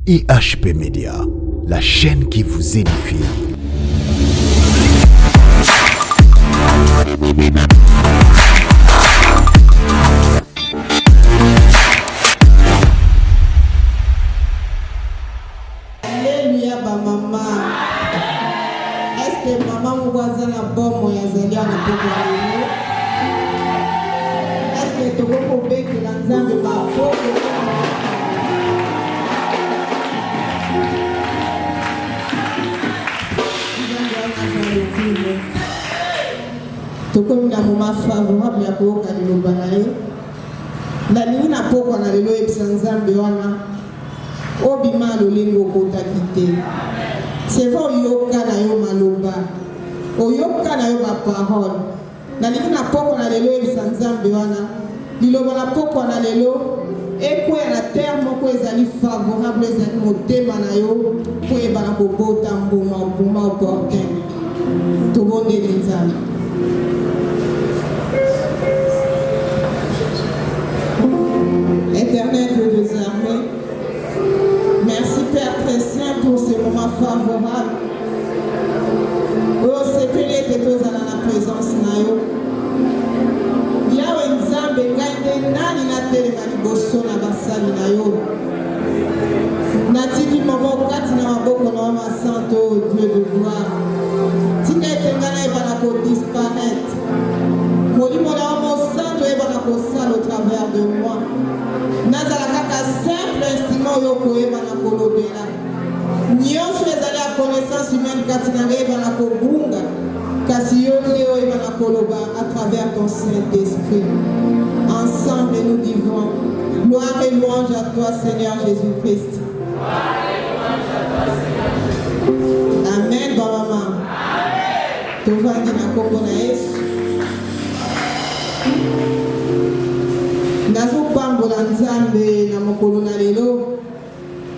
IHP Media, la chaîne qui vous édifie. Alléluia ba mama. Est-ce que mama moko aza na bomoi azali awa na pokwa ya lelo? Est-ce que tokoki kobetela Nzambe maboko? Nzambe wana aza lokumu. Tokomi na moment favorable ya koyoka liloba na ye. Nalingi na pokwa na lelo oyebisa Nzambe wana Obima lolenge okotaki te. C'est vrai oyoka na yo maloba, oyoka na yo ba parole. Nalingi na pokwa na lelo oyebisa Nzambe wana liloba na pokwa na lelo ekweya na terre moko ezali favorable, ezali motema na yo mpo eyebana kobota mbuma mbuma opportun. Tobondeli Nzambe. Éternel Dieu des armées, merci Père très saint pour ce moment favorable. Oyo osepeli ete tozala na présence na yo. Yawe Nzambe, ngai nde nani natelema liboso na basali na yo. Natiki moko kati na maboko na yo masanto, Dieu de gloire. Tika ete ngai nayeba na kodisparaître. Molimo na yo mosanto oyeba na kosala au travers de moi. Nazala kaka simple instrument oyo okoyeba na kolobela. Nyonso ezali ya connaissance humaine kati na ngai eyeba na kobunga, kasi yo nde oyeba na koloba à travers ton Saint-Esprit. Ensemble nous vivons. Gloire et louange à toi Seigneur Jésus-Christ. Amen ba mama. Tovandi na kombo na Yesu. Nazopambola Nzambe na mokolo na lelo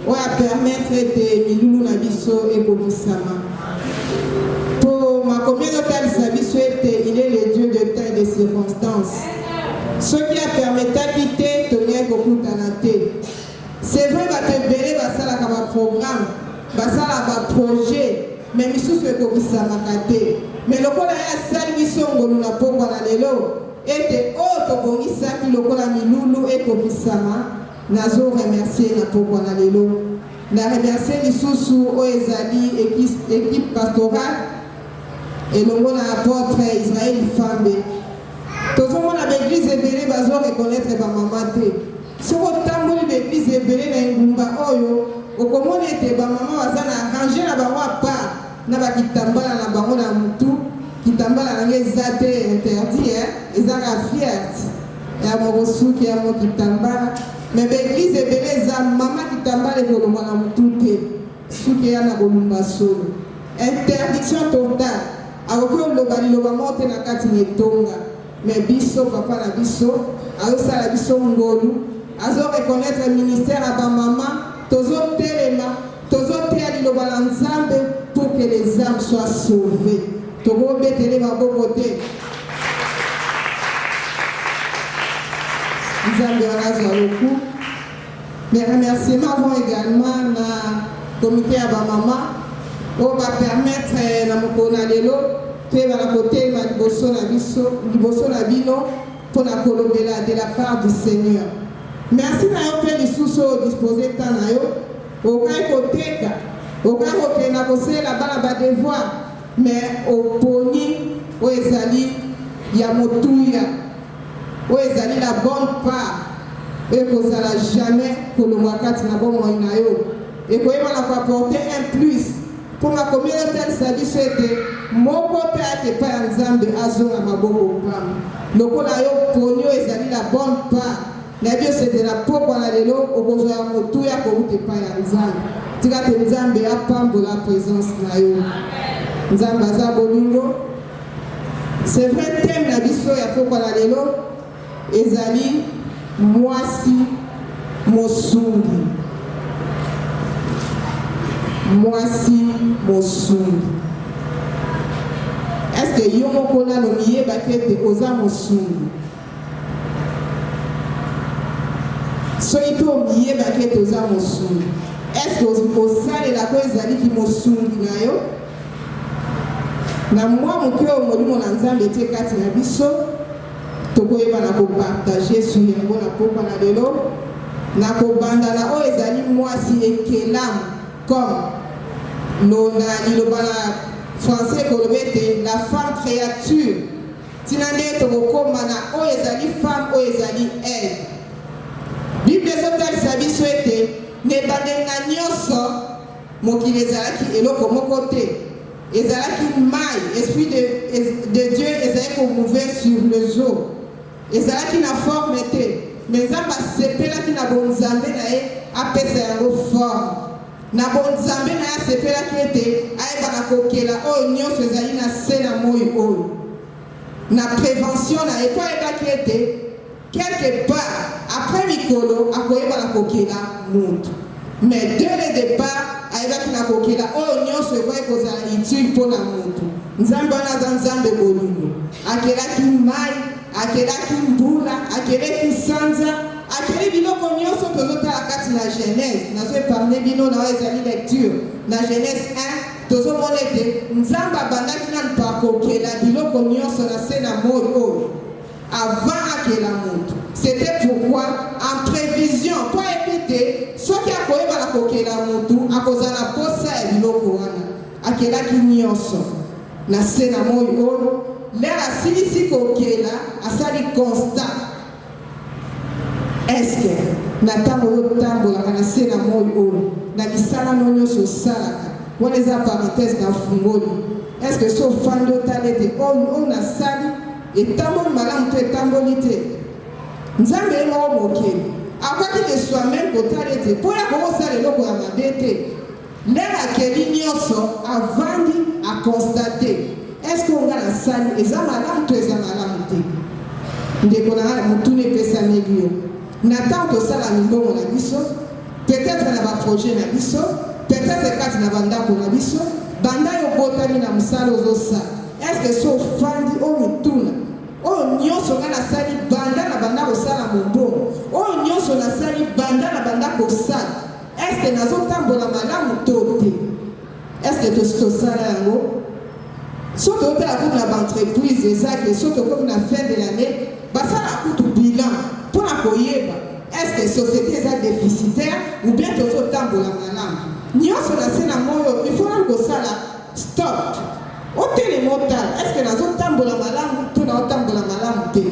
oyo a permettre ete milulu na biso ekokisama. Po makomi ezotalisa biso ete il est le Dieu de temps et de circonstances. Soki a permetaki te, tolingaki kokutana te. C'est vrai bato ebele basalaka ba programme, basalaka ba projet, mais misusu ekokisamaka te. Mais lokola ye asali biso ngolu na pokwa na lelo ete oyo tobongisaki lokola milulu ekokisama, Nazo remercier na pokwa na lelo. Na remercier lisusu oyo ezali equipe pastorale elongo na apotre Israël Ifambe. Tozomona ba eglise ebele bazo reconnaitre ba mama te. Soki otamboli ba eglise ebele na engumba oyo okomona ete ba mama baza na range na bango à part na ba kitambala na bango na mutu. Kitambala na nga eza te interdit hein, eza kaka fierte. Ya moko suki ya moko kitambala mais ba eglise ebele eza mama kitambala ekolongwa na mutu te suki eya na kolumba solo interdiction totale akoki oloba liloba moko te na kati na etonga mais biso papa na biso azosala biso ngolu azo reconnaitre ministère ya ba mama tozotelema tozoteya liloba na Nzambe pour que les âmes soient sauvées tokobetele maboko te Nzambe wana azwa lokumu. Mes remerciements vont également na comité ya bamama oyo bapermettre na mokolo na lelo toyebana kotelema liboso na biso liboso na bino mpo na kolobela de la part du Seigneur. Merci na yo mpe lisusu oyo dispose temps na yo okaki koteka okaki kokenda kosalela bana ba devoir Mais oponi oyo ezali ya motuya, oyo ezali la bonne part, oyo ekozala jamais kolongwa kati na bomoi na yo, ekoyeba na ko apporter un plus mpo makomi ezotalisa biso ete moko te ayaka epai ya Nzambe azonga maboko pamba. Lokola yo oponi oyo ezali la bonne part, Nayebi ete na pokwa na lelo okozwa ya motuya kowuta epai ya Nzambe. Tika te Nzambe apambola presence na yo. Nzambe aza bolingo. C'est vrai thème na biso ya pokwa na lelo ezali mwasi mosungi. Mwasi mosungi. Est-ce que yo moko nano miyebaki ete oza mosungi? Soki mpe omiyebaki ete oza mosungi, Est-ce que osalelaka oyo ezali kimosungi na yo? Na mwa moke oyo Molimo na Nzambe etie kati na biso, tokoyeba na kopartage sur yango na pokwa na lelo, na kobanda na oyo ezali mwasi ekelamu comme lo na liloba na français ekoloba ete la femme créature, tina nde tokokoma na oyo ezali femme oyo ezali aide. Bible ezotalisa biso ete na ebandeli na nyonso mokili ezalaki eloko moko te, ezalaki mayi, esprit de, de Dieu ezalaki ko mouver sur les eaux, ezalaki na forme te, mais Nzambe asepelaki na bonzambe na ye apesa yango forme. Na bonzambe na ye asepelaki ete ayeba na kokela oyo nyonso ezali na se na moi oyo. Na prevention na ye, mpo ayebaki ete Quelque part après mikolo akoyeba na kokela mutu mais dès le depart ayebaki na kokela oyo nionso ekokaki kozala utile mpo na mutu. Nzambe wana aza Nzambe bolingo. Akelaki mayi, akelaki mbula, akeleki sanza, akeli biloko nionso tozotala kati na Genèse. Nazo epargner bino na oyo ezali lecture na Genèse 1 tozomona ete Nzambe abandaki nanu par kokela biloko nionso na se na moyi oyo. Avant akela mutu. C'etait pourquoi en prevision po ayebi te soki akoyeba na kokela mutu akozala na posa ya biloko wana. Akelaki nionso na se na moyi oyo l'heure asilisi kokela asali constat. Est-ce que na tango yo otambolaka na se na moyi oyo na misala no nionso osalaka wana eza parenthèse na fungoli est-ce que so ofandi otali ete oyo oyo nasali Etamboli malamu to etamboli te? Nzambe ye moko Mokeli akokaki de soi-meme kotala ete mpo ye akoki kosala eloko ya mabe te. L'heure akeli nionso, avandi, a constater, est-ce que oyo nga nasali eza malamu to eza malamu te? Ndeko na nga, motuna epesameli yo. Na tango tosala mimbongo na biso, peut-etre na ba projets na biso, peut-etre kati na ba ndako na biso, banda yo obotami na mosala ozosala, est-ce que esi ofandi omituna, oyo nionso nga nasali banda na banda kosala mombongo, oyo nionso nasali banda na banda kosala, est-ce que nazotambola malamu to te? Est-ce que tosi tosala yango? Soki totala kutu na ba entreprise eza ke soki tokomi na fin de l'annee basalaka kutu bilan pona koyeba est ce que societe eza deficitaire ou bien tozo tambola malamu. Nionso na se na moyi oyo il faut nanu kosala stop otelema otala est ce que nazo tambola malamu to nao tambola malamu te.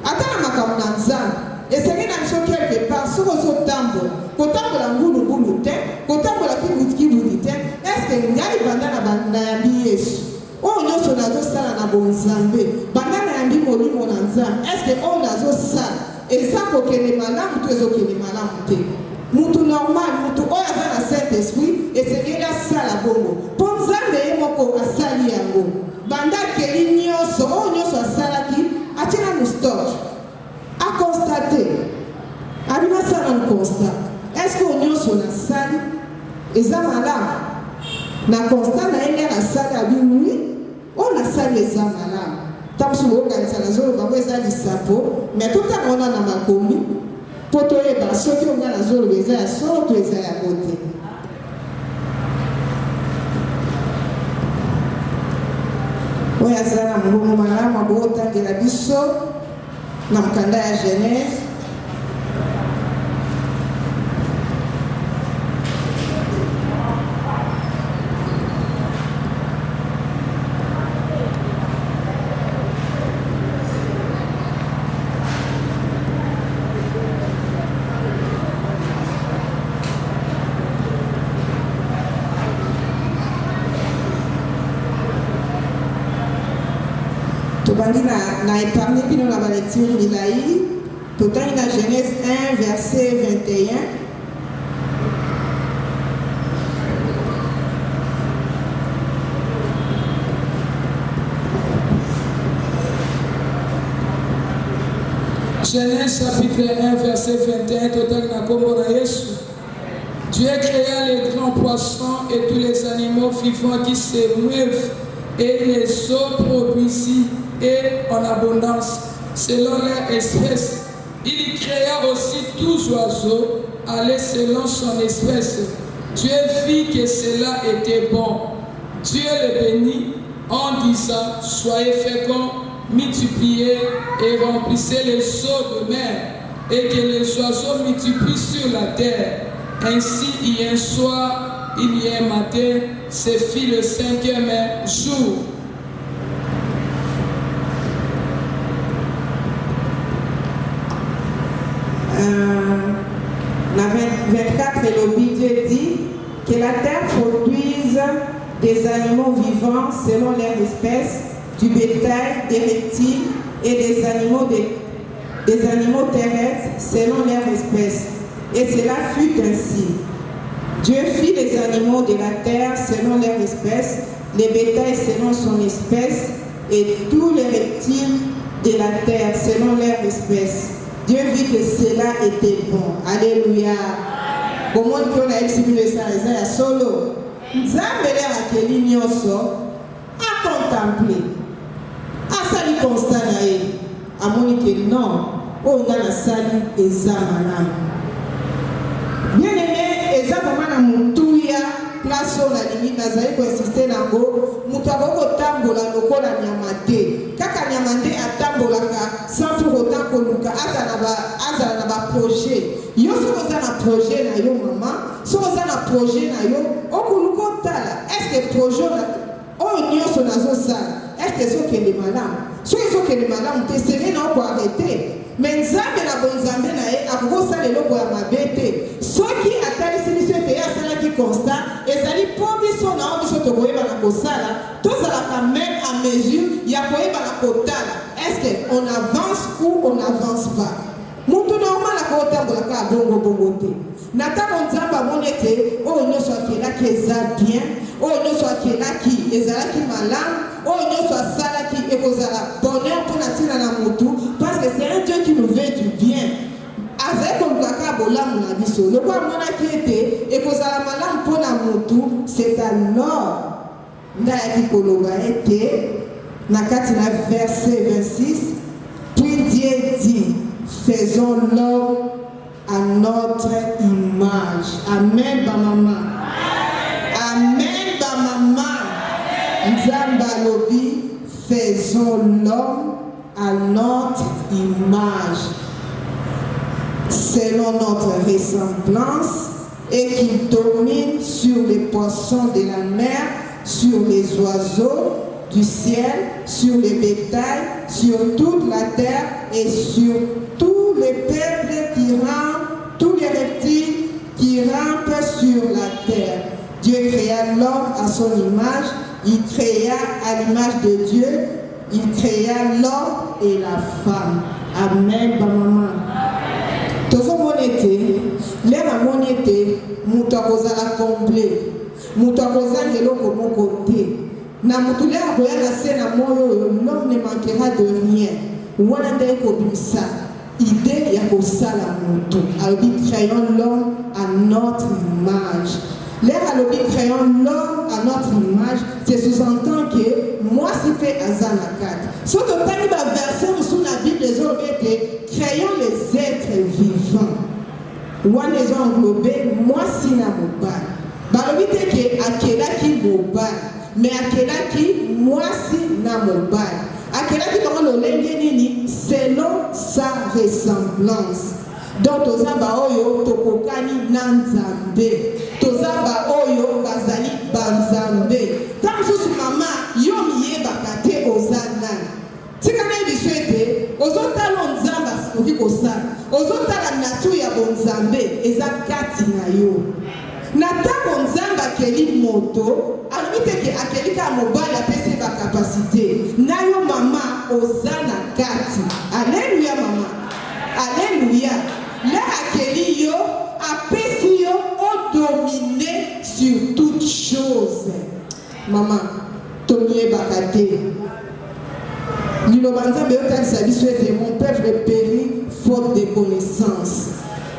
Ata na makambo na Nzambe esengeli na biso quelque part soki ozo tambola kotambola ngulu ngulu te, kotambola kibudi kibudi te, est ce que ngai banda na nayambi Yesu oyo nionso nazo sala na bonzambe banda nayambi molimo na Nzambe est ce que oyo nazo sala eza kokende malamu to ezo kende malamu te? Mutu normal mutu oyo aza na Saint Esprit esengeli asala bongo po Nzambe ye moko asali yango banda akeli nionso oyo nionso asalaki atie nanu stop a constate abi nasala nanu constat est ce que oyo nionso nasali eza malamu na constat na ye nde nasali abi oui oyo nasali eza malamu ntango mosusu bokokanisa nazoloba yango eza lisapo mais totanga wana na makomi mpo toyeba soki oyo ngai nazoloba eza ya solo to eza yango te. Oyo aza na mongongo malamu akotangela biso na mokanda ya Genèse. Tobandi na, na epargne bino na balecture milai. Totangi na Genèse 1 verset 21. Genèse chapitre 1 verset 21 totangi na kombo na Yesu. Dieu créa les grands poissons et tous les animaux vivants qui se meuvent et les eaux produisit et en abondance selon leur espèce. Il créa aussi tous oiseaux allés selon son espèce. Dieu vit que cela était bon. Dieu les bénit en disant, Soyez féconds, multipliez et remplissez les eaux de mer, et que les oiseaux multiplient sur la terre. Ainsi, il y a un soir, il y a un matin, ce fit le cinquième jour. Euh, na 24 elobi Dieu dit que la terre produise des animaux vivants selon leur espèce, du bétail, des reptiles et des animaux, des, des animaux terrestres selon leur espèce. Et cela fut ainsi. Dieu fit les animaux de la terre selon leur espèce, les bétails selon son espèce, et tous les reptiles de la terre selon leur espèce. Dieu vit que cela était bon. Alléluia. Bomoni mpe nayebisi bino esala eza ya solo. Nzambe nde akeli nyonso acontemple, asali constat na ye, amoni ke non, oyo nga nasali eza malamu. Bien aimé, eza vraiment na motuya place oyo nalingi nazali koinsiste na yango. Moto akoki kotambola lokola nyama te, kaka nyama nde atambolaka sans pour autant koluka azala na baprojet. Yo soki oza na projet na yo mama, soki oza na projet na yo, okoluka otala est ce que projet oyo nyonso nazosala est ce que ezokende malamu. Soki ezokende malamu te, senge na okoarrêter. Mais Nzambe na bonzambe na ye akoki kosala eloko ya mabe te. Soki atalisi biso ete ye asalaki constat, ezali mpo biso na oyo biso tokoyeba na kosala, tozalaka même à mesure ya koyeba na kotala est ce que on avance ou on n'avance pas. Moto normal akotambola kaka bongo bongo te. Na ntango Nzambe amoni ete oyo nyonso akelaki eza bien, oyo nyonso akelaki ezalaki malamu, oyo nyonso asalaki ekozala bonheur mpona ntina na motu, parce que c'est un Dieu qui nous veut du bien, azali koluka kaka bolamu na biso. Lokola amonaki ete ekozala malamu mpona motu, c'est alors nde ayaki koloba ete na kati na verset 26: Puis Dieu dit: faisons l'homme à notre image. Amen bamama, amen bamama. Nzambe alobi: faisons l'homme à notre image, selon notre ressemblance, et qu'il domine sur les poissons de la mer, sur les oiseaux du ciel, sur les bétails, sur toute la terre et sur tous les peuples qui rampent, tous les reptiles qui rampent sur la terre. Dieu créa l'homme à son image, il créa à l'image de Dieu, il créa l'homme et la femme. Amen, maman. Tozomona ete l'heure amoni ete moto akozala complet, moto akozanga eloko moko te na motu, l'heure akoya na se na moi oyo, l'homme ne manquera de rien. Wana nde ekobimisa idée ya kosala motu. Alobi: créons l'homme à notre image. L'heure alobi créons l'homme à notre image, c'est sous-entend que mwasi mpe aza na kati. So totangi baverset mosusu na Bible, ezoloba ete créons les êtres vivants. Wana eza englobe mwasi na mobali. Balobi te ke akelaki mobali, mais akelaki mwasi na mobali. Akelaki bango lolenge nini? Selon sa ressemblance. Donc toza baoyo tokokani na Nzambe, toza baoyo bazali banzambe. Ntango mosusu mama, yo miyebaka te oza nani. Tika na biso ete ozotala Nzambe akoki kosala, ozotala nature ya bonzambe eza kati na yo. Na ntango Nzambe akeli moto, alobi te ke akeli kaka mobali, apesi ye bacapacité na yo. Mama, oza na kati. Alleluya mama, alleluya. L'heure akeli yo, apesi yo odomine sur toute chose. Mama, tomiyebaka te. Liloba Nzambe eyotalisa biso ete mon peuple périt faute de connaissance.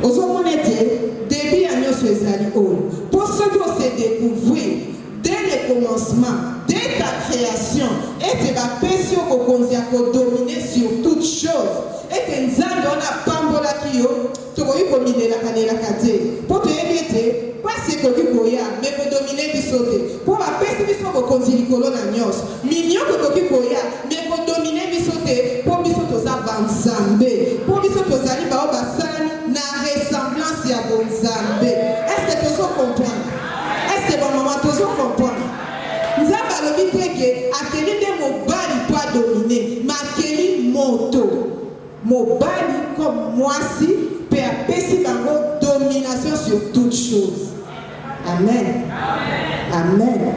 Ozomona ete début ya nyonso ezali oyo, mpo soki ose découvrir dès le commencement, dès ta création, ete bapesi yo bokonzi ya kodomine sur toute chose, ete Nzambe wana apambolaki yo, tokoki komilelaka-lelaka te, mpo toyebi ete mpasi ekoki koya. biso te, mpo bapesi biso bokonzi likolo na nyonso. Minioko ekoki koya, mais ekodomine biso te, mpo biso toza banzambe, mpo biso tozali baoyo basalami na ressemblance ya bonzambe. Est-ce que tozo comprendre? Est-ce que bamama tozo comprendre? Nzambe alobi te ke akeli nde mobali mpo adomine, mais akeli moto. Mobali comme mwasi pe apesi bango domination sur toute chose. Amen. Amen.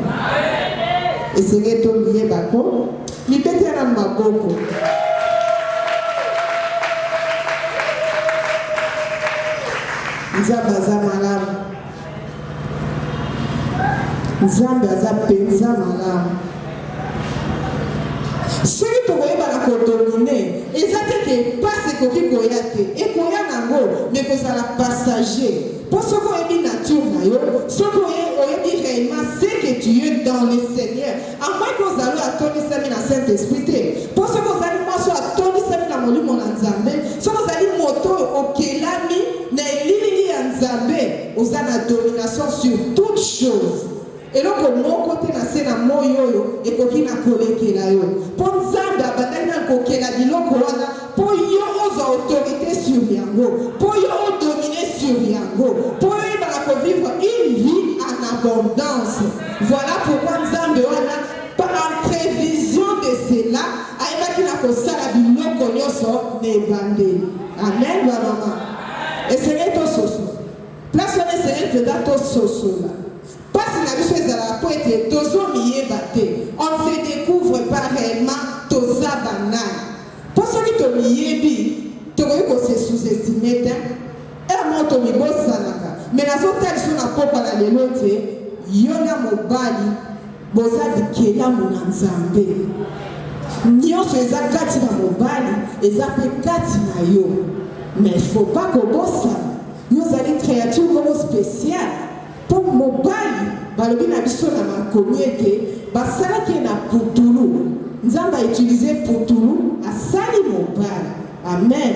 Esengeli tomiyeba ko mibetela nanu maboko. Nzambe aza malamu. Nzambe aza mpenza malamu. Soki tokoyeba na kodomine, eza te ke pasi ekoki koya te, ekoya nango mais ekozala passager. Po soki oyebi nature na yo, soki oyebi reellement ce que tu es dans le Seigneur, à moins que ozali oyo atondisami na Saint Esprit te. Po soki ozali mwasi oyo atondisami na Molimo na Nzambe, soki ozali moto oyo okelami na elilingi ya Nzambe, oza na domination sur toute chose. Eloko moko te na se na moi oyo ekoki na kolekela yo. Po Nzambe abandaki nanu kokela biloko wana po yo ozwa autorite sur yango, po yo o dominer sur yango, po yo oyebaka ko vivre une vie en abondance. Voilà pourquoi Nzambe wana par en prevision de cela ayebaki na kosala biloko nionso na ebandeli. Amen ba mama. Esengeli tososola. Place wana esengeli mpenza tososola. Pasi na biso ezalaka mpo ete tozo miyeba te, on ne se decouvre pas reellement toza ba nani. Mpo soki tomiyebi, tokoki ko se sous-estimer tein. Heure moko tomibosanaka. Mais nazo talisa yo na pokwa na lelo ete yo na mobali boza bikelamu na Nzambe. Nionso eza kati na mobali eza mpe kati na yo. Mais faut pas kobosana yo ozali creature moko speciale. Mpo mobali, balobi na biso na makomi ete basalaki ye na putulu. Nzambe a utiliser putulu, asali mobali. Amen.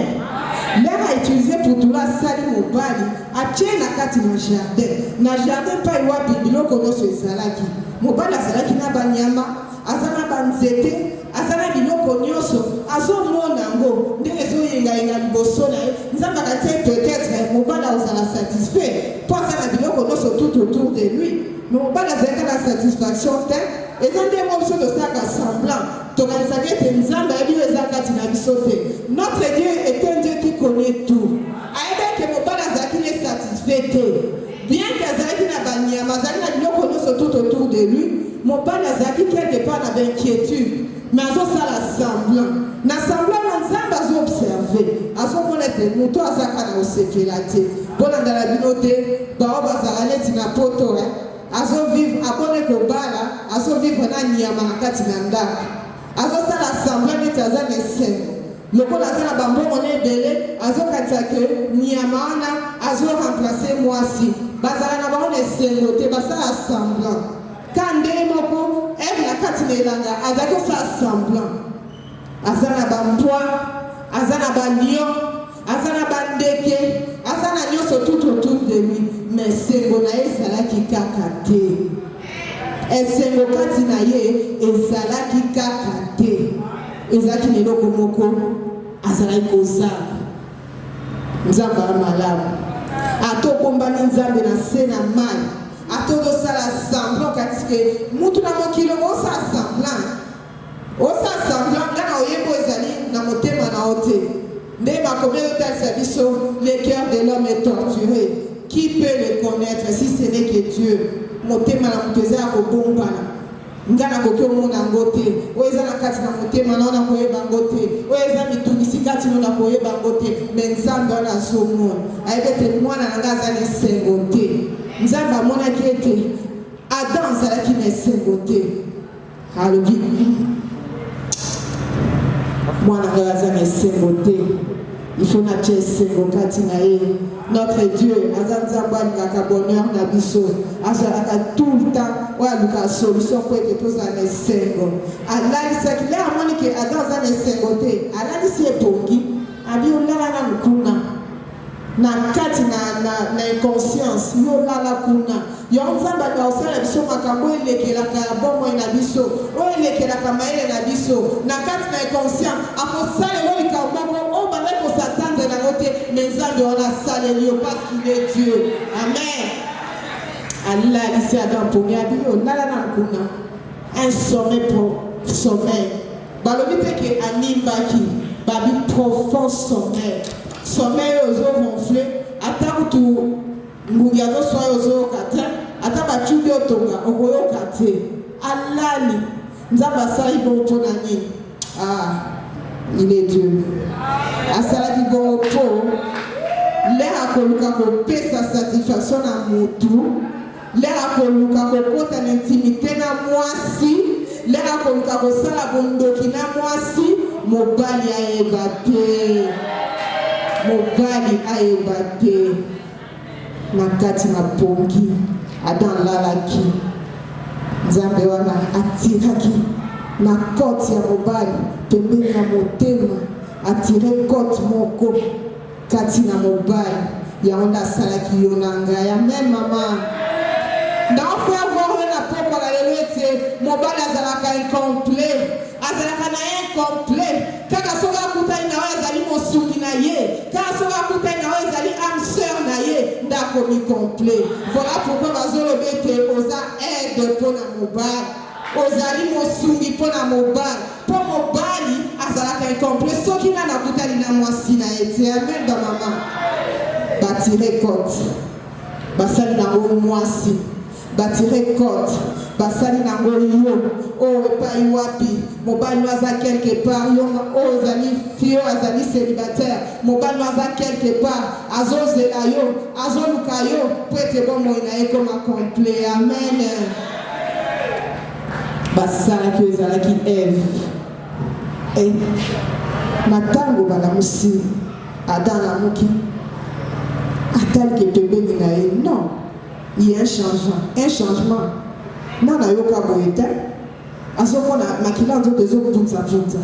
Lere a utiliser putulu, asali mobali, atie ye na kati na jardin. Na jardin epai wapi biloko nyonso ezalaki. Mobali azalaki na banyama, aza na ba nzete, aza na biloko nionso, azo mona yango ndenge ezo yenga yenga liboso na ye, Nzambe akanisi ye peut etre mobali akozala satisfait po aza na biloko nionso tout autour de lui, mais mobali azalaki na satisfaction te, eza ndenge moko biso tosalaka semblant, tokanisaka ete Nzambe ayebi oyo eza kati na biso te, notre Dieu est un Dieu qui connait tout, ayebaki ke mobali azalaki ne satisfait te. Bien que azalaki na ba nyama, azalaki na biloko nionso tout autour de lui, mobali azalaki quelque part na ba inquietudes, mais azo sala semblant. Na semblant wana Nzambe azo observer, azo mona ete mutu oyo aza kaka na kosepela te. Bolanda na bino te, ba oyo bazalaka neti na poto hein, azo vivre, abone kobala, azo vivre na nyama na kati na ndaku. Azo sala semblant neti aza na esengo. Lokola aza na ba mbongo ne ebele, azo kanisa que nyama wana azo remplacer mwasi. Bazala na bango na esengo te, basala semblant. Ka ndenge moko Eve na kati na elanga azalaki kosala semblant. Aza na ba mbwa, aza na ba lion, aza na ba ndeke, aza na nionso tout autour de lui, mais esengo na ye ezalaki kaka te. Esengo kati na ye ezalaki kaka te. Ezalaki na eloko moko azalaki kozanga. Nzambe aza malamu. Ata obombami Nzambe na se na mayi, ata ozosala semblant, okanisi ke mutu na mokili okosala semblant. Osala semblant, nga na oyeba oyo ezali na motema na yo te. Nde makomi ezotalisa biso, le cœur de l'homme est torture, qui peut le connaitre si ce n'est que Dieu? Motema na moto eza ya kobombana. Nga nakoki omona yango te. Oyo eza na kati na motema na yo nakoyeba yango te. Oyo eza mitungisi kati no nakoyeba yango te. Mais Nzambe wana azomona. Ayebi ete mwana na nga aza na esengo te. Nzambe amonaki ete Adam azalaki na esengo te. Alobi, mwana ngai aza na esengo te, il faut natia esengo kati na ye. Notre Dieu aza Nzambe alingaka bonheur na biso, azalaka tout le temps oyo alukaka solution mpo ete tozala na esengo. Alalisaki le amoni ke Adam aza na esengo te, alalisi ye pongi, abi olala nanu kuna na kati na, na, na inconscience, yo olala kuna. Yango Nzambe alingaka kosala biso makambo oyo elekelaka ya bomoi na biso, oyo elekelaka mayele na biso. Na kati na inconscient, akosalela yo likambo moko oyo obandaki ko s'attendre na yango te, mais Nzambe wana asaleli yo parce qu'il est Dieu. Amen. Alalisi Adam pongi, abi yo lala nanu kuna. Un sommeil pro sommeil. Balobi te ke animbaki, babi profond sommeil. Sommeil oyo ozo ronfler ata kutu Ngungi azo swa yo ozoyoka te, ata ba tshumbi otonga okoyoka te. Alali. Nzambe asalaki bongo mpo na nini? Ah, il est Dieu. Asalaki bongo mpo lere akoluka kopesa satisfaction na mutu, lere akoluka kokota na intimite na mwasi, lere akoluka kosala bondoki na mwasi, mobali ayeba te. Mobali ayeba te. Na kati na pongi, Adam alalaki. Nzambe wana atiraki na cote ya mobali, pembeni ya motema, atire cote moko kati na mobali. Yango nde asalaki yo na ngai. Amen, mama. Nao faire voir yo na pokwa na lelo ete mobali azalaka incomplet. Azalaka na ye incomplet kaka soki akutani na oyo azali mosungi na ye, kaka soki akutani na oyo ezali ame sœur na ye nde akomi complet. Voilà pourquoi bazoloba ete oza aide mpo na mobali, ozali mosungi mpo na mobali, mpo mobali azalaka incomplet soki nanu akutani na mwasi na ye te. Amen ba mama. Ba tire cote basali nango mwasi. Ba tire cote basali nango yo oyo epai wapi mobali no aza quelque part yo oyo ozali fille oyo azali celibataire mobali no aza quelque part azozela yo azoluka yo mpo ete bomoi na ye ekoma complet. Amen. Basalaki oyo ezalaki Eve e na ntango balamusi Adam alamuki atalike pembeni na ye non. Il y a un changement, un changement. Nga nayoka boye te. Azomona makila nzoto ezobvunzabvunza.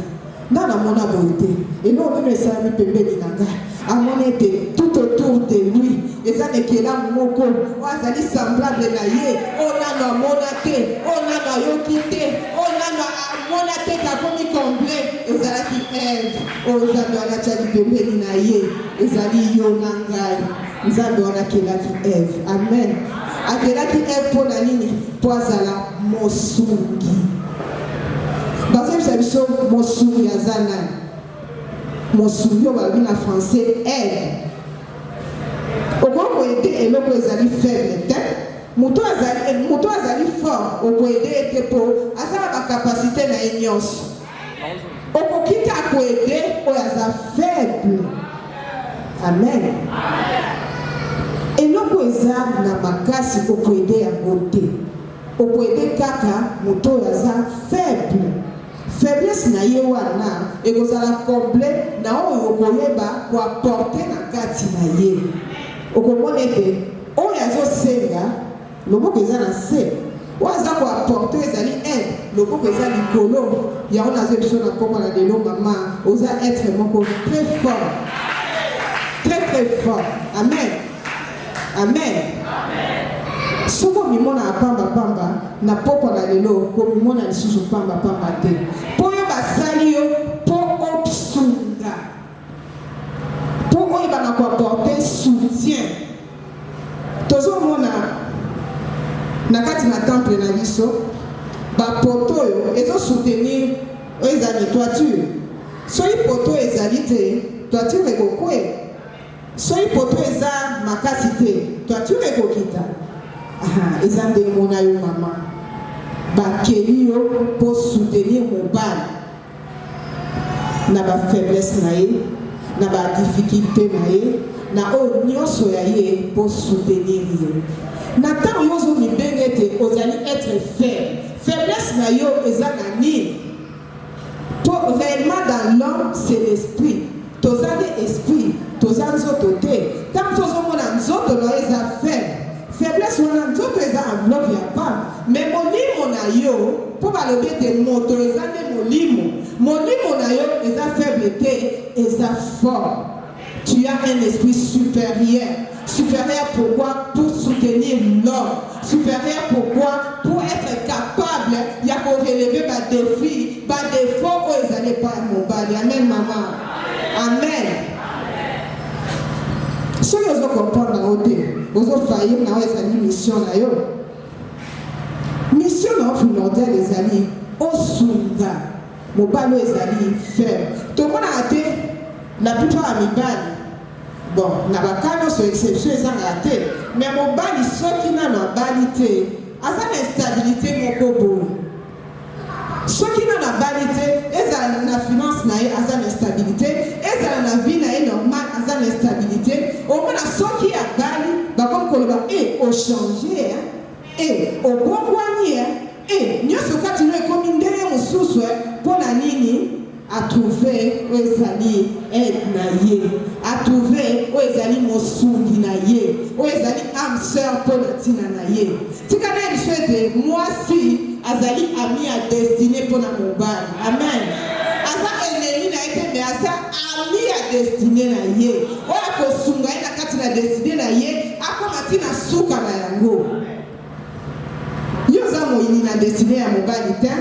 Nga namona boye te. Eloko nini esalami pembeni na nga? Amoni ete tout autour de lui eza na ekelamu moko oyo azali semblable na ye, oyo nano amona te, oyo nano ayoki te, oyo nano amona te ke akomi comble. Ezalaki Eve oyo Nzambe wana atiaki pembeni na ye. Ezali yo na ngai. Nzambe wana akelaki Eve. Amen. Akelaki Eve mpo na nini? Mpo azala mosungi. Bazoyebisa biso mosungi aza nani? Mosungi oyo balobi na français aide. Okoki koede eloko ezali faible te. Moto azali, moto azali fort okoede ye te mpo aza na bakapasite na ye nyonso. Okoki te akoede oyo aza faible. Amen. Eloko eza na makasi okoede yango te. Okoede kaka moto oyo aza faible. Faiblesse na ye wana ekozala comble na oyo okoyeba ko apporter na kati na ye. Okomona ete oyo azosenga Loboko eza na se. Oyo aza ko apporter ezali aide, loboko eza likolo. Yango nazo yebisa yo na pokwa na lelo mama, oza etre moko très fort. Très très fort. Amen. Amen. Soki omimonaka pamba pamba, na pokwa na lelo komimona lisusu pamba pamba te. Po yo basali yo po osunga. Po oyeba na ko apporter soutien. Tozo mona na kati na temple na biso ba poto oyo ezo soutenir oyo eza ni toiture. Soki poto ezali te, toiture ekokweya. Soki poto eza makasi te, toiture ekokita. Aha, eza ndenge mona yo mama. Bakeli yo po soutenir mobali. na ba faiblesse na ye, na ba difficulte na ye, na oyo nionso ya ye po soutenir ye. Na tango yo ozo mibenga ete ozali etre faible, faiblesse na yo eza na nini? Po reellement dans l'homme c'est l'esprit, toza nde esprit, toza nzoto te. Tango mosusu ozo mona nzoto na yo eza faible, faiblesse wana nzoto eza enveloppe ya pamba, mais molimo na yo, Po balobi ete moto eza nde molimo. Molimo na yo eza faible te, eza fort. Tu as un esprit superieur. Supérieur pourquoi? Pour soutenir l'homme. Supérieur pourquoi? Pour être capable ya ko relever ba défis, ba défauts oyo ezali epai ya mobali. Amen mama. Amen. Soki ozo comprendre yango te, ozo faillir na oyo ezali mission na yo. Mission na yo primordiale ezali osunga mobali oyo ezali faible. Tomonaka te la plupart ya mibali. Bon na ba cas nionso exception ezangaka te mais mobali soki nanu abali te aza na instabilite moko boye soki nanu abali te ezala na finance na ye aza na instabilite ezala na vie na ye normal aza na instabilite omona soki abali bakomi koloba eh o changer hein eh obongwani hein eh nionso kati no ekomi ndenge mosusu hein pona nini A trouver oyo ezali aide na ye, a trouver oyo ezali mosungi na ye, oyo ezali ame sœur mpo na ntina na ye. Tika nayebisa yo ete mwasi azali ami ya destine mpo na mobali. Amen. Aza ennemi na ye te, mais aza ami ya destine na ye, oyo akosunga ye na kati na destine na ye akoma ti na suka na yango. Yo oza moyini na destine ya mobali te.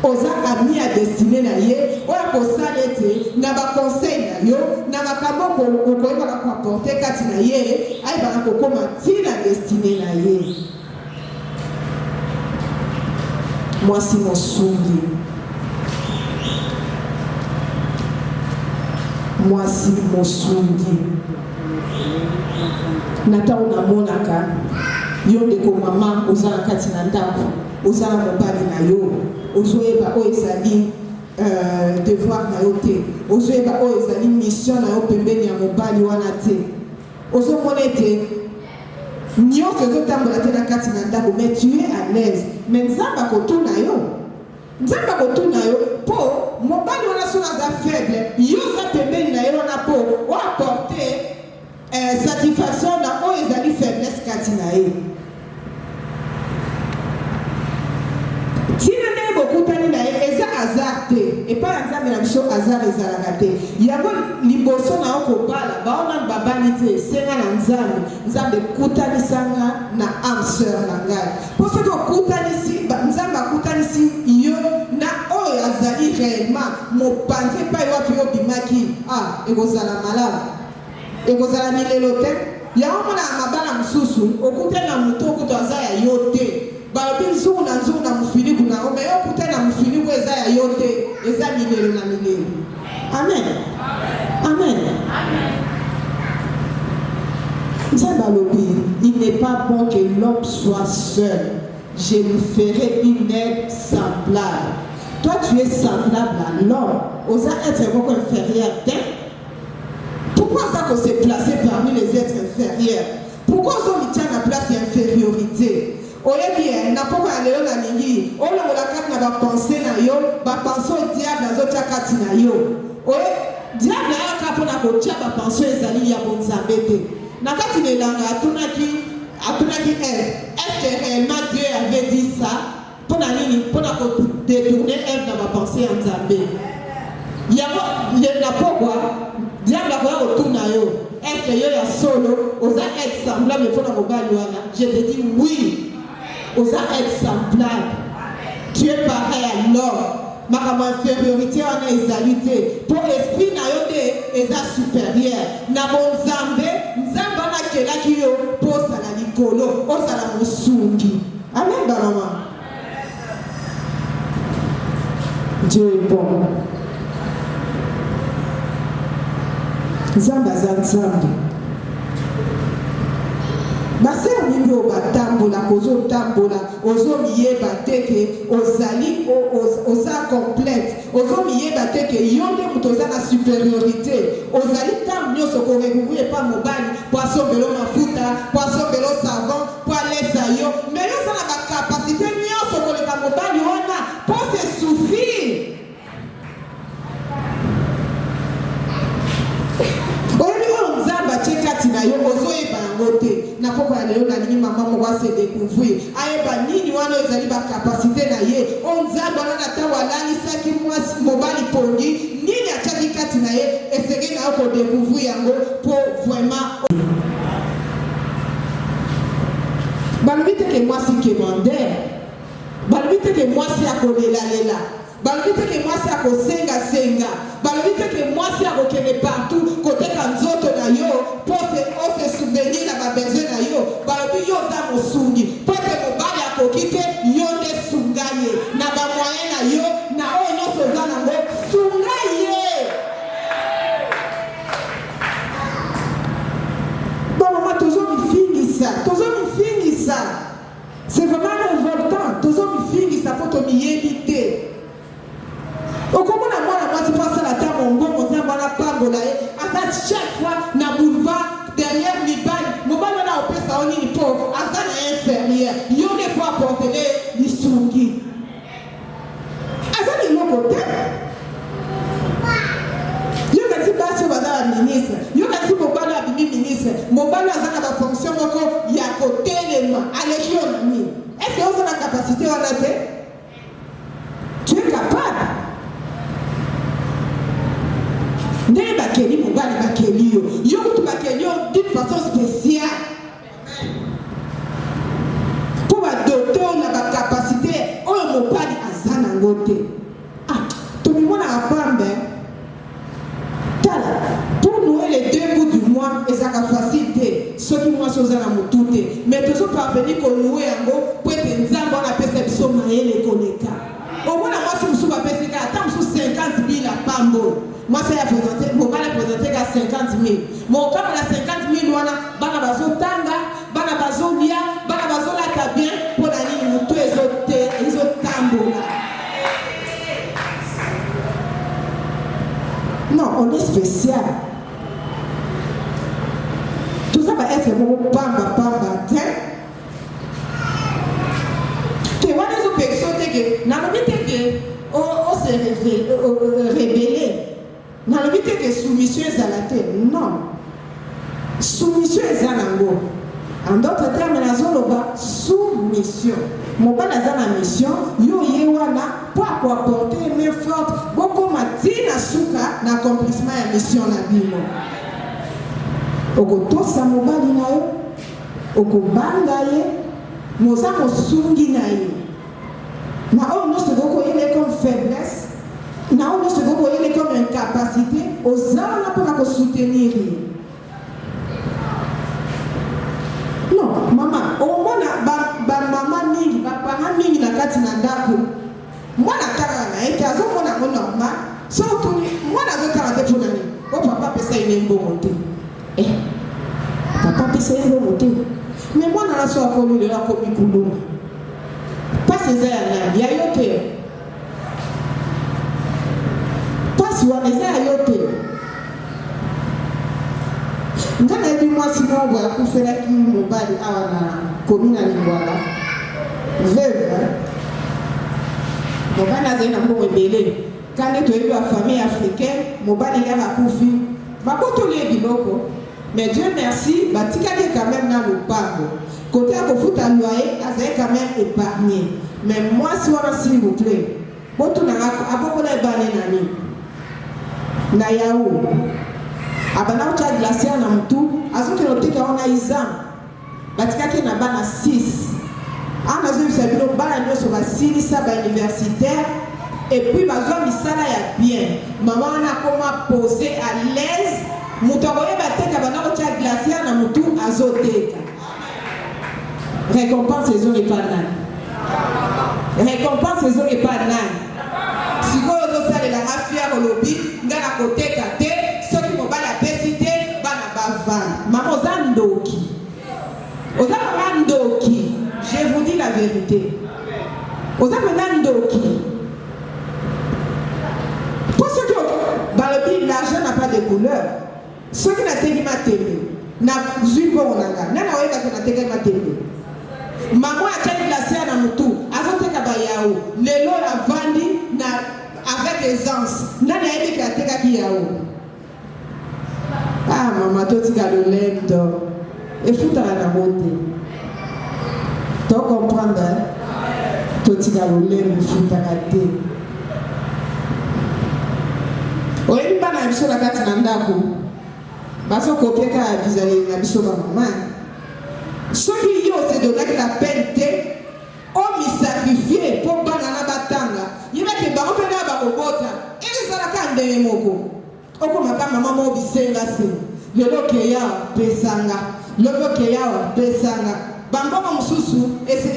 Oza ami ya destine na ye oyo akosala ete na ba conseils na yo, na makambo okoyebaka ko apporter kati na ye, ayebaka kokoma ti na destine na ye. Mwasi mosungi. Mwasi mosungi. Na ntango namonaka yo ndeko mama oza na kati na ndako Oza na mobali na yo, ozoyeba oyo ezali euh, devoir na yo te, ozoyeba oyo ezali mission na yo pembeni ya mobali wana te, ozomona ete nyonso ezotambola te na kati na ndako, mais tu es à l'aise, mais Nzambe akotuna yo, Nzambe akotuna yo mpo mobali wana soki aza faible, yo oza pembeni na ye wana mpo oapporte eh, satisfaction na oyo ezali faiblesse kati na ye. Ntina ndenge bokutani na ye eza hasard te. Epai ya Nzambe na biso hasard ezalaka te. Yango liboso na yo kobala, bao nanu babali te, senga na Nzambe, Nzambe kutanisa nga na ame sœur na ngai. Po soki okutanisi, Nzambe akutanisi yo na oyo azali reellement mopanzi epai wapi yo obimaki, ah ekozala malamu. Ekozala milelo te. Yango omonaka mabala mosusu okutani na moto oyo kutu aza ya yo te. Balobi nzungu na nzungu na mofiniku na yango mais yo okutani na mofiniku oyo eza ya yo te. Eza milelo na milelo. Amen. Amen. Nzambe alobi, il n'est pas bon que l'homme soit seul. Je lui ferai une aide semblable. Toi tu es semblable à l'homme. Oza être moko inférieur te. Pourquoi aza ko se placer parmi les etres inferieurs? Pourquoi ozo mitia na place ya inferiorite? Oyebi eh, na pokwa ya lelo nalingi olongola kati na ba pensees na yo ba pensees oyo diable azotia kati na yo. Oye, diable ayaka mpo na kotia ba pensees oyo ezali ya bonzambe te. Na kati na elanga atunaki atunaki Ève, est-ce que réellement Dieu avait dit ça? Mpo na nini? Mpo na ko detourner Eve na ba pensees ya Nzambe. Yango na pokwa diable akoya kotuna yo, est-ce que yo ya solo oza aide semblable mpo na mobali wana? Je te dis oui, oza aide semblable. Tu es pareil à l'homme. Makambo ya inferiorite wana ezali te, mpo esprit na yo nde eza superieur na bonzambe. Nzambe wana akelaki yo mpo ozala likolo, ozala mosungi. Amen ba maman. Dieu est bon. Nzambe aza Nzambe. Basere mingi oyo batambolaka, ozotambola, ozomiyeba te ke ozali oza complète, ozomiyeba te ke yo nde moto oza na superiorite, ozali ntango nyonso korecourir epa mobali mpo asombelo mafuta, mpo asombelo savon, po alesa yo mais yo oza na ba capacite nionso koleka mobali wana po se suffire. Oyebi oyo Nzambe atie kati na yo ozoyeba yango te. Na pokwa ya lelo nalingi mama moko a se decouvrir, ayeba nini wana oyo ezali ba capacite na ye. Oyo Nzambe wana na tango alalisaki mwasi mobali pongi, nini atiaki kati na ye, esengeli na yo ko decouvrir yango po vraiment. Balobi te ke mwasi quemandeur, balobi te ke mwasi akolelalela, balobi te ke mwasi akosengasenga, balobi te ke mwasi akokende partout koteka nzoto na yo mpo o se souvenir na ba besoin na yo. Balobi yo oza mosungi mpo ete mobali akoki te, yo nde sunga ye na ba moyen na yo, na oyo nyonso oza nango, sunga ye. Ba mama tozo mifingisa, tozo mifingisa. C'est vraiment révoltant, tozo mifingisa po tomiyebi te. Okomona mwana mwasi po asala ata mombongo Nzambe wana apambola ye, aza chaque fois na boulevard derrière mibali. Mobali wana akopesa yo nini po aza na inférieur, yo nde faut apportele ye lisungi. Aza na eloko te. Yo kasi basi oyo baza ba ministre, yo kasi mobali oyo abimi ministre, mobali oyo aza na ba fonction moko ya kotelema aleki yo na nini? Est-ce que oza na capacité wana te? Tu es capable. Ndenge bakeli mobali bakeli yo, yo kutu bakeli yo d'une façon spéciale. Mpo ba dote oyo na ba capacite oyo mobali aza nango te. Ah, tomimonaka pamba hein. Tala, pour nouer les deux bouts du mois ezalaka facile te soki mwasi oza na mutu te. Mais tozo parvenir ko nouer yango mpo ete Nzambe wana apesa biso mayele koleka. Omona mwasi mosusu bapesi kaka ata mosusu 50 mille apamboli. Mwasi aya presente, mobali a presente kaka 50 mille. Mokama na 50 mille wana bana bazotanga, bana bazolia, bana bazolata bien, mpo na nini motu ezotambola. Non, on est spécial. Toza ba être moko pamba pamba te. Te wana ezopekisa yo te ke nalobi te ke o se rebeller. Nalobi te ke soumission ezala te. Non. Soumission eza nango. En d'autres termes nazoloba soumission. Mobali aza na mission, yo oye wana po ako apporter ye main forte, bokoma ti na suka na accomplissement ya mission na bino. Okotosa mobali na yo, okobanga ye, mais oza mosungi na ye. Na oyo nionso ekoki koyela ye comme faiblesse, na oyo nionso ekoki koyela ye comme incapacite, oza wana pona ko soutenir ye. Non, mama, omona ba, ba mama mingi, ba parents mingi na kati na ndako, mwana atalaka na ye te, azomona yango normal. Soki otuni, mwana azotala te pona nini? Po papa apesa ye ne mbongo te. Eh, papa apesa ye mbongo te. Mais mwana na so akoli lelo akomi kuluna. Pasi eza ya nani? Ya yo te. Pasi wana eza ya yo te. Nga nayebi mwasi moko boye akufelaki mobali awa na commune ya Lingwala, veuve. Mobali azali na mbongo ebele. Ka nde toyebi ba famille africaine, mobali lere akufi babotoli ye biloko. Mais Dieu merci batikaki ye quand meme na lopango. Cote ya kofuta loyer azali quand meme epargne. Mais mwasi wana s'il vous plait botuna nga abokola ye bana ye na nini? Na yaourt. Abanda kotia glacière na mutu azokende koteka yango na Izam. Batikaki ye na bana 6. Awa nazoyebisa bino bana nionso basilisa ba universitaire et puis bazwa misala ya bien. Maman wana akoma pose à l'aise mutu akoyeba te ke abanda kotia glacière na mutu azoteka. Recompense ezongi epa nani? Recompense ezongi epa nani? Sikoyo ozosalela nga fière olobi nga nakoteka te soki mobali apesi te bana bavanda. Mama oza ndoki. Oza mama ndoki. Je vous dis la verite. Oza pena ndoki. Po soki balobi l'argent n'a pas de couleur. Soki nateki matembe, nazui mbongo na nga, nani akoyeba ke natekaki matembe? Maman atiaki glacière na mutu, azoteka ba yaourt, lelo oyo avandi na avec aisance, nani ayebi ke atekaki yaourt? Ah maman totika lolendo, efutaka nango te. To comprendre hein? Totika lolendo efutaka te. Oyebi bana na biso na kati na ndako bazo kopie kaka bizaleli na biso ba mama. Soki yo se donnaki la peine te omisacrifier mpo bana na batanga, yeba ke bango mpe na bakobota ezala kaka ndenge moko. Okomaka mama moko bisengasenga, lelo okei awa pesanga, lobi okei awa pesanga. Bambongo mosusu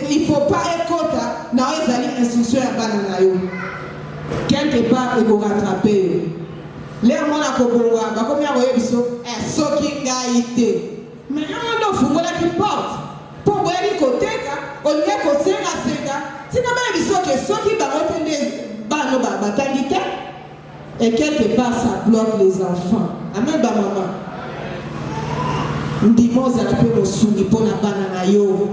il faut pas ekota na oyo ezali instruction ya bana na yo, quelque part ekorattrape yo. Lere mwana kobonga bakomi ya koyebiso eh, soki ngai te. Mais yo nde ofungolaki porte mpo oboyaki koteka, olingaki kosengasenga. Tika bayebiso ke soki bango te nde bana batangi te. Et quelque part ça bloque les enfants. Amen ba maman. Ndima ozala mpe mosungi mpo na bana na yo.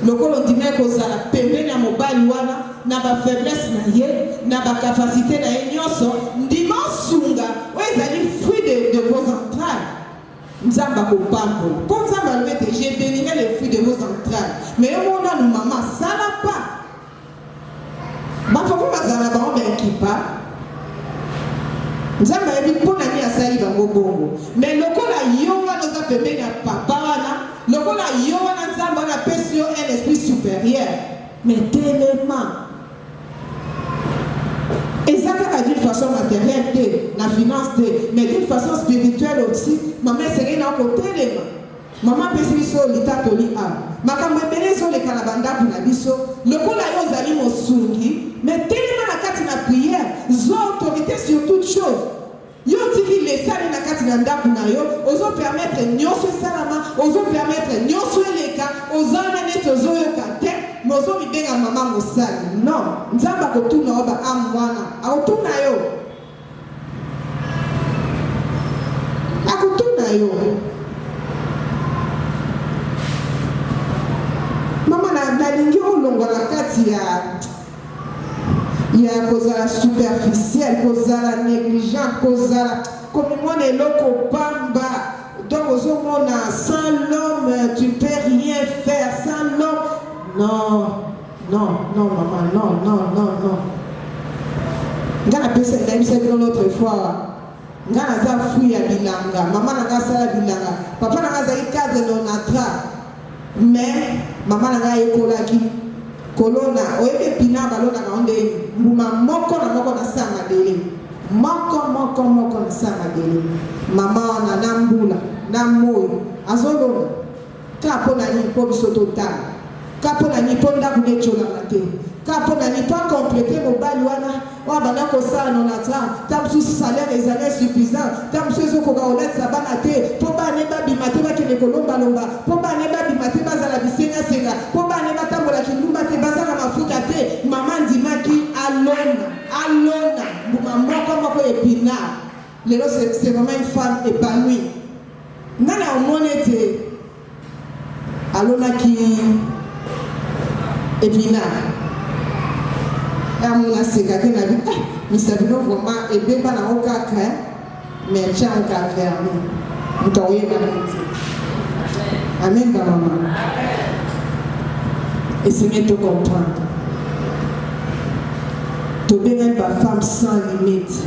Lokola ondimaki kozala pembeni ya mobali wana na ba faiblesse na ye, na ba capacité na ye nyonso, ndima osunga oyo ezali fruit de vos entrailles. Nzambe akopambola. Mpo Nzambe alobi ete je benirai les fruits de vos entrailles. Mais yo moko nanu mama sala pas. Bafafa bazala na bango baekipa. Nzambe ayebi mpo na nini asali bango bongo. Mais lokola yo wana oza pembeni ya papa wana, lokola yo wana Nzambe wana apesi yo un esprit supérieur, mais telema. Eza kaka d'une façon matérielle te, na finance te, mais d'une façon spirituelle aussi, mama esengeli na kotelema. Mama apesi biso litatoli awa. Makambo ebele ezoleka na bandako na biso. Lokola yo ozali mosungi, mais telema na kati na prière, zwa autorité sur toute chose. Yo otiki lesani na kati na ndako na yo, ozo permettre nyonso esalama, ozo permettre nyonso eleka, oza wana neti ozoyoka te, mais ozomibenga mama mosali. Non, Nzambe akotuna yo ba ame wana, akotuna yo. Akotuna yo. Mama na nalingi olongwa na kati ya ya kozala superficiel, kozala negligente, kozala komimona eloko pamba. Donc ozomona sans l'homme tu ne peux rien faire, sans l'homme. Non, non, non maman, non, non, non, non. Nga napesa nayebisa bino l'autre fois, nga naza fruit ya bilanga. Mama na nga asala bilanga, papa na nga azali cadre nonatra, mais mama na nga ayekolaki kolona. Oyebi epinard balonaka ngo ndenge mbuma moko na moko na sa mabele, moko moko moko na sa mabele. Mama wana na mbula na moi azolona kaka mpo na nini? Mpo biso totala. Kaka mpo na nini? Mpo ndako nde etiolama te. Kaka mpo na nini? Mpo akomplete mobali wana oyo abanda kosala nonatra, ta mosusu salaire ezali insuffisant, ta mosusu ezokoka kolatisa bana te, mpo bana ne babima te bakende kolombalomba, mpo bana ne babima te bazala bisengasenga, mpo bana ne batambola kindumba te, bazanga mafuta te. Mama andimaki alona, alona mbuma moko moko epinard. Lelo c'est vraiment une femme épanouie. Nga na omoni ete alonaki epinard. Amona asekaki na bi eh, misabino vraiment ebeba nango kaka mais tia yango ka vernis moto akoyeba neti. Amen ba mama. Esengeli to comprendre. Tobengani ba femme sans limite.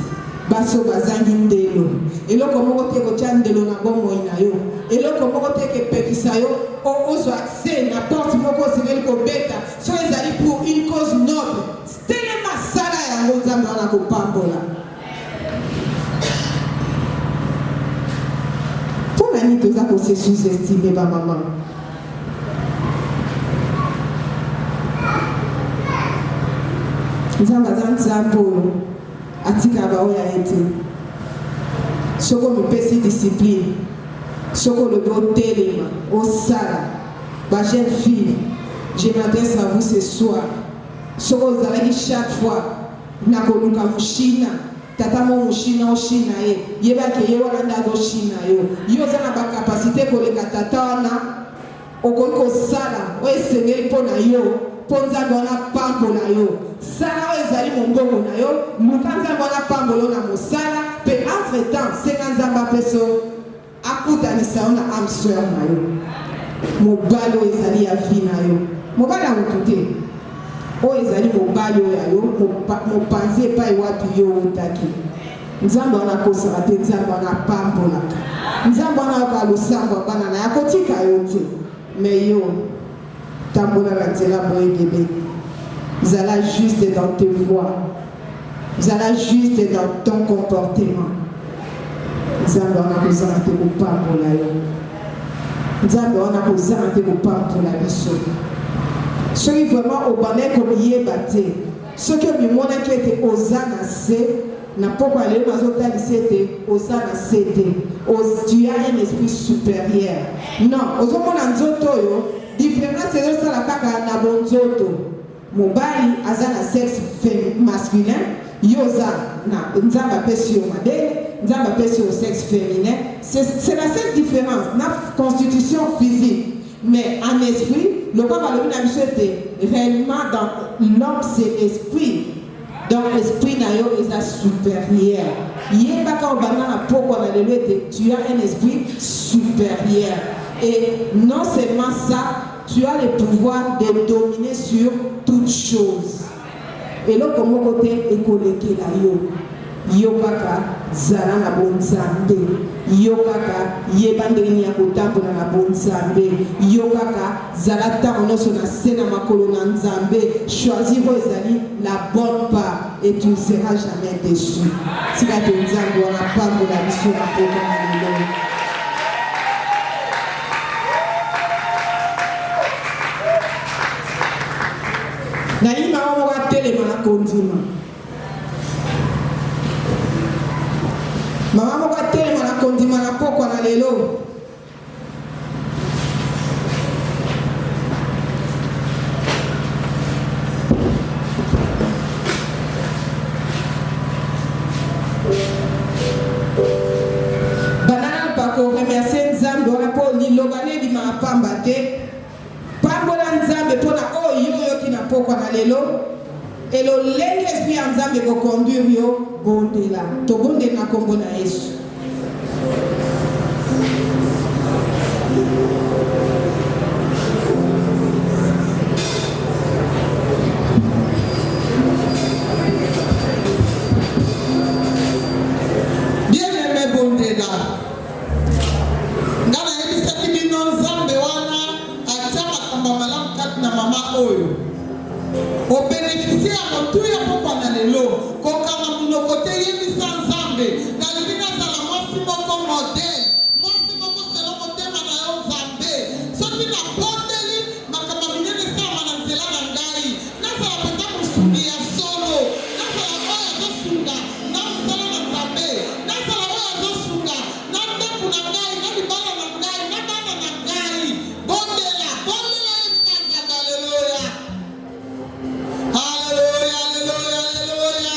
Basi oyo bazangi ndelo. Eloko moko te ekotia ndelo na bomoi na yo. Eloko moko te ekepekisa yo ozwa accès na porte moko osengeli kobeta. Soki ezali pour une cause noble, telema, sala yango, Nzambe wana akopambola. Mpo na nini toza ko se sous-estimer ba mama? Nzambe aza Nzambe oyo atikaka baoyo ya ye te. Soki omipesi discipline, soki olobi otelema osala, ba jeune fille, je m'adresse à vous ce soir, soki ozalaki chaque fois na koluka moshina, tata mo moshina oshina ye, yeba ke ye wana nde azoshina yo. Yo oza na ba capacité koleka tata wana. Okoki kosala oyo esengeli mpo na yo, mpo Nzambe wana apambola yo. Sala oyo ezali mombongo na yo, luka Nzambe wana apambola yo na mosala, mpe entre temps senga Nzambe apesa yo, akutanisa yo na ame sœur na yo, mobali oyo ezali ya vie na yo, mobali ya motu te, oyo ezali mobali oyo ya yo, mopanzi epai wapi yo outaki. Nzambe wana akosaka te, Nzambe wana apambolaka. Nzambe wana ayoka losambo ya bana na ye, akotika yo te. Mais yo. Tambola na nzela boyengebene. Zala juste dans tes voies. Zala juste dans ton comportement. Nzambe wana kozanga te kopambola yo. Nzambe wana kozanga te kopambola biso. Soki vraiment obandaki komiyeba te, soki omimonaki ete oza na se, na pokwa ya lelo nazotalisa ete oza na se te. Tu as un esprit supérieur. Non, ozomona nzoto oyo, différence ezosala kaka na bonzoto. Mobali aza na sexe masculin, yo oza na Nzambe apesi yo mabele, Nzambe apesi yo sexe feminin. C'est la seule différence na constitution physique. Mais en esprit, lokola balobi na biso ete réellement dans l'homme c'est esprit. Donc esprit na yo eza supérieur. Yebaka obanda na pokwa na lelo ete tu as un esprit supérieur. Et non seulement ça, tu as le pouvoir de dominer sur toutes choses. Eloko moko te ekolekela yo. Yo kaka zala na bonzambe. Yo kaka yeba ndenge nini ya kotambola na bonzambe. Yo kaka zala ntango nyonso na se na makolo na Nzambe. Choisir oyo ezali la bonne part et tu ne seras jamais déçu. Tika te Nzambe wana apambola biso na pokwa na lelo. Nalingi mama moko atelema na kondima. Mama moko atelema na kondima na pokwa na lelo. Banda nanu pa ko remercier Nzambe wana po liloba ne ebimaka pamba te. Pambola Nzambe mpo na oyo yo oyoki na pokwa na lelo et lolenge esprit ya Nzambe eko conduire yo. Bondela. Tobondeli na kombo na Yesu. Bien aime bondela. Nga nayebisaki bino Nzambe wana atia makambo ya malamu kati na mama oyo. Obeneficie ya motuya pokwa na lelo. Kokanga monoko te, yebisa Nzambe, nalingi nazala mwasi moko modèle, mwasi moko selon motema na yo Nzambe. Soki nabondeli, makambo ya minene esalama na nzela na ngai. Nazala mpenza mosungi ya solo, nazala oyo azosunga na mosala na Nzambe, nazala oyo azosunga na ndako na ngai, na libala na ngai, na bana na ngai. Bondela, bondela yebisa Nzambe. Aleluya, aleluya, aleluya, aleluya.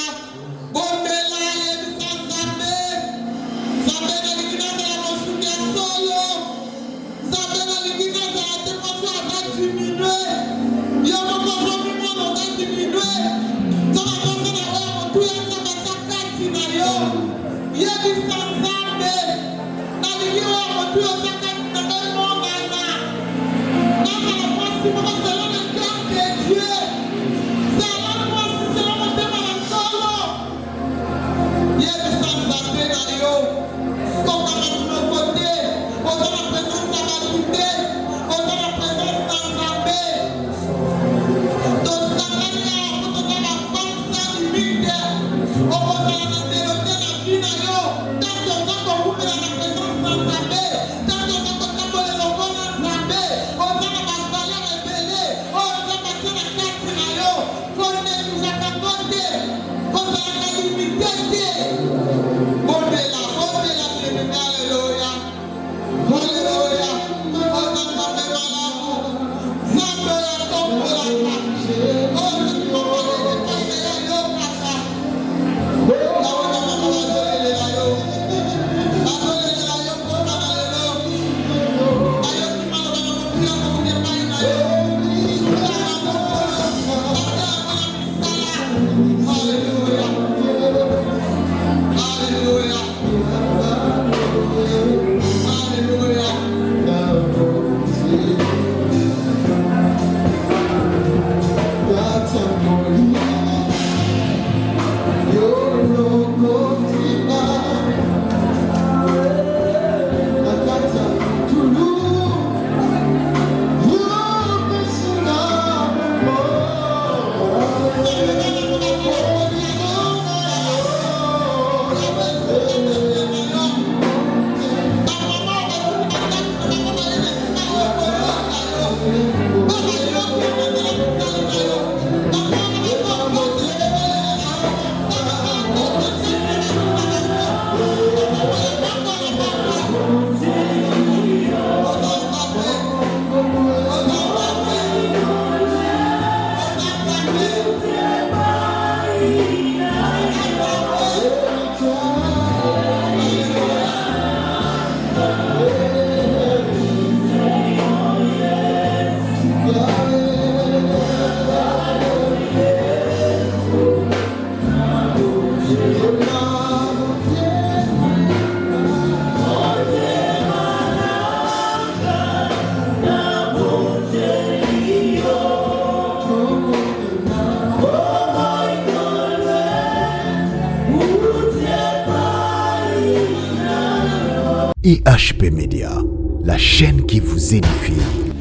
IHP Media, la chaîne qui vous édifie.